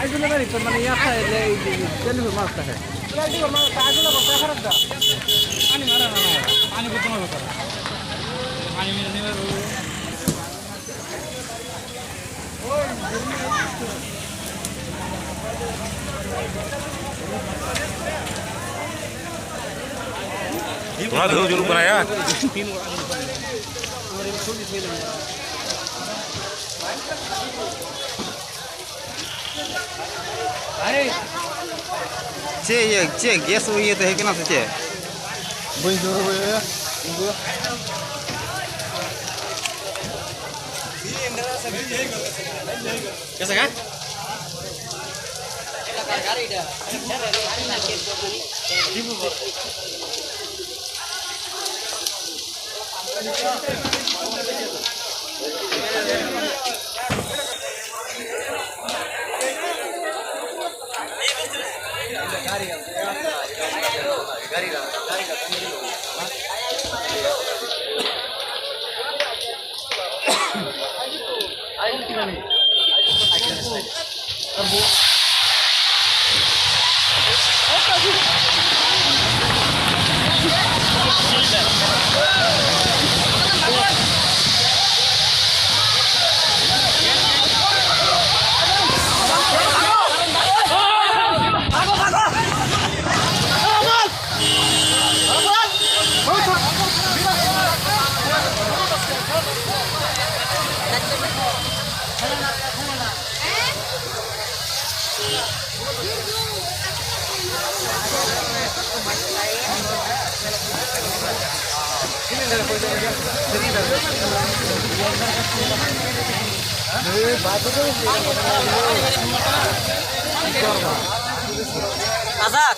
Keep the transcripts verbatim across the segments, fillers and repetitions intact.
आजूला नाही पण मला या साईडला चंद्रपूर मागता आहे. पाणी मारा ना. पाणी कुठं मारता? पाणी ᱛᱷᱚᱲᱟ ᱫᱷᱩᱣᱟᱹ ᱡᱩᱞᱩᱜ ᱠᱟᱱᱟ ᱭᱟ᱾ ᱪᱮᱫ ᱤᱭᱟᱹ, ᱪᱮᱫ ᱜᱮᱥ ᱤᱭᱟᱹ ᱛᱟᱦᱮᱸ ᱠᱟᱱᱟ ᱥᱮ ᱪᱮᱫ? ᱵᱟᱹᱧ ᱡᱳᱨ ᱵᱟᱹᱭᱟ᱾ कैसा का? ᱟᱡᱟᱫ᱾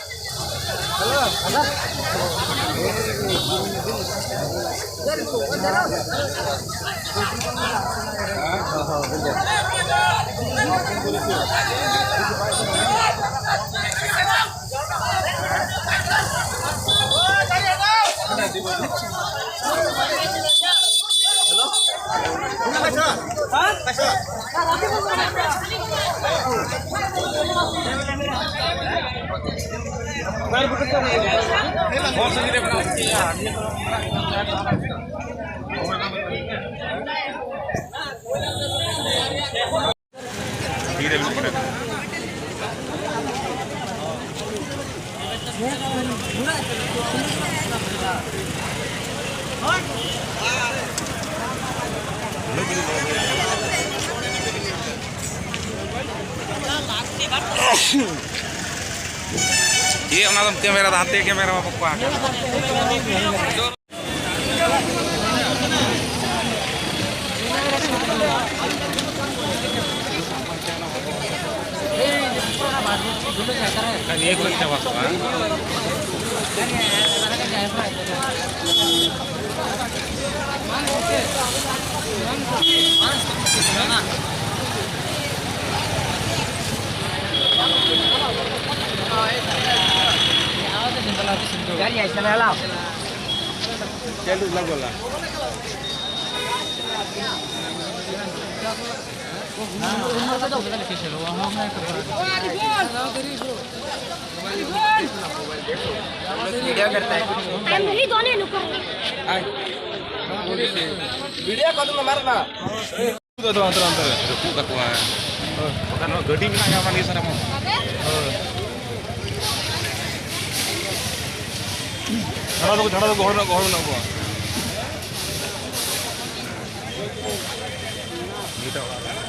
ᱪᱮᱫ ᱚᱱᱟ ᱫᱚᱢ ᱠᱮᱢᱮᱨᱟ ᱫᱟ? ᱦᱟᱱᱛᱮ ᱠᱮᱢᱮᱨᱟ ᱵᱟᱹᱵᱩ ᱠᱚᱣᱟ᱾ ᱱᱤᱭᱟᱹ ᱠᱚᱨᱮ ᱪᱟᱵᱟ ᱠᱚᱜᱼᱟ᱾ वीडियो करता है। वीडियो कौन मारना? ᱫᱚ ᱚᱱᱛᱮ ᱨᱮ, ᱚᱱᱛᱮ ᱨᱮ᱾ ᱨᱟᱹᱯᱩᱫ ᱛᱟᱠᱚᱣᱟ᱾ ᱦᱳᱭ᱾ ᱵᱟᱠᱷᱟᱱ ᱱᱚᱣᱟ ᱜᱟᱹᱰᱤ ᱢᱮᱱᱟᱜ ᱜᱮᱭᱟ, ᱢᱟ ᱱᱤᱭᱟᱹ ᱥᱟᱨ ᱢᱟ᱾ ᱦᱳᱭ᱾ ᱡᱷᱟᱲᱟ ᱫᱚᱠᱚ, ᱡᱷᱟᱲᱟ ᱫᱚᱠᱚ, ᱦᱚᱲ ᱢᱮᱱᱟᱜ ᱠᱚᱣᱟ, ᱦᱚᱲ ᱢᱮᱱᱟᱜ ᱠᱚᱣᱟ᱾ ᱱᱤᱭᱟᱹᱴᱟᱜ ᱚᱲᱟᱜ ᱨᱮ᱾